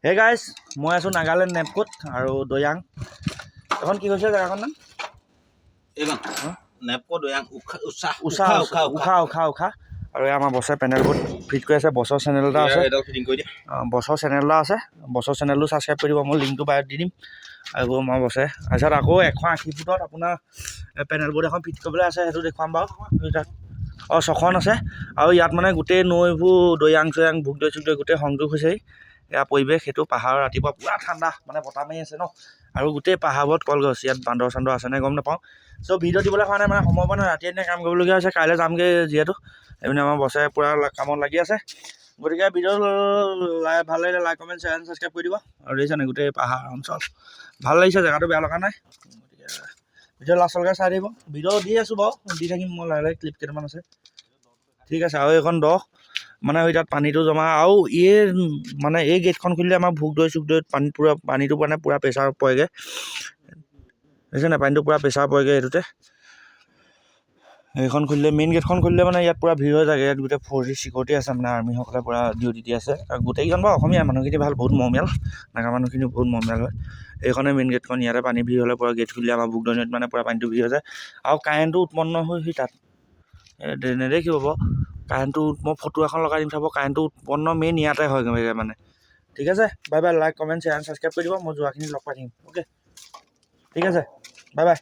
Hey guys, মই আছোঁ নাগালেণ্ড নেপকোত আৰু দৈয়াং। এখন কি কৈছে জেগাখন নাম? এইখন নেপকো দৈয়াং উষা। উষা, উষা, উষা, উষা, উষা। আৰু এই আমাৰ বছে পেনেলবোৰ ফিট কৰি আছে। বছৰ চেনেল এটা আছে। এডাল ফিটিং কৰি দিয়া। অঁ, বছৰ চেনেল এটা আছে। বছৰ চেনেলটো ছাবস্ক্ৰাইব কৰি দিব, মই লিংকটো বায়'ত দি দিম। আৰু আমাৰ বছে তাৰপিছত আকৌ 180 ফুটত আপোনাৰ পেনেল বৰ্ড এখন ফিট কৰিবলৈ আছে, সেইটো দেখুৱাম বাৰু। তাত অঁ ছখন আছে। আৰু ইয়াত মানে গোটেই নৈবোৰ দৈয়াং চৈয়াং, ভোগদৈ চোগদৈ গোটেই সংযোগ হৈছে। এয়া পৰিৱেশ সেইটো পাহাৰৰ। ৰাতিপুৱা পূৰা ঠাণ্ডা, মানে বতাহ মাৰি আছে ন। আৰু গোটেই পাহাৰবোৰত কলগছ। ইয়াত বান্দৰ চান্দৰ আছেনে গম নাপাওঁ। চ' ভিডিঅ' দিবলৈ হোৱা নাই, মানে সময় পোৱা নাই। ৰাতি এনে কাম কৰিবলগীয়া হৈছে। কাইলৈ যামগৈ যিহেতু। এইপিনে আমাৰ বছে পূৰা কামত লাগি আছে। গতিকে ভিডিঅ' ভাল লাগিলে লাইক, কমেণ্ট, শ্বেয়াৰ, ছাবস্ক্ৰাইব কৰি দিব। আৰু দেখিছেনে গোটেই পাহাৰ অঞ্চল, ভাল লাগিছে জেগাটো, বেয়া লগা নাই। গতিকে ভিডিঅ' লাষ্টলৈকে চাই থাকিব। ভিডিঅ' দি আছোঁ বাৰু, দি থাকিম মই লাহে লাহে। ক্লিপ কেইটামান আছে। ঠিক আছে। আৰু এইখন মানে তাত পানীটো জমা। আৰু এই মানে এই গেটখন খুলিলে আমাৰ ভোগদৈ চোগদৈত পানীত পূৰা পানীটো মানে পূৰা প্ৰেছাৰ পৰেগৈ। দেখিছে নাই? পানীটো পূৰা প্ৰেছাৰ পৰেগৈ এইটোতে। সেইখন খুলিলে, মেইন গেটখন খুলিলে মানে ইয়াত পূৰা ভিৰ হৈ যায়। ইয়াত গোটেই ফৌজি চিকিউৰিটি আছে, মানে আৰ্মিসকলে পূৰা ডিউটি দি আছে। আৰু গোটেইকেইজন বাৰু অসমীয়া। মানুহখিনি ভাল, বহুত মৰমীয়াল। নাগা মানুহখিনি বহুত মৰমীয়াল হয়। এইখনে মেইন গেটখন। ইয়াতে পানী ভিৰ হ'লে পূৰা গেট খুলিলে আমাৰ ভোগদৈ নৈত মানে পূৰা পানীটো ভিৰ হৈ যায়। আৰু কাৰেণ্টটো উৎপন্ন হৈ সি তাত নেদেখিব বাৰু কাৰেণ্টটো। মই ফটো এখন লগাই দিম, চাব। কাৰেণ্টটো উৎপন্ন মেইন ইয়াতে হয় মানে। ঠিক আছে, bye bye. Like, comment, share, subscribe কৰি দিব। মই যোৱাখিনি লগ পাই থাকিম। অ'কে, ঠিক আছে, বাই বাই।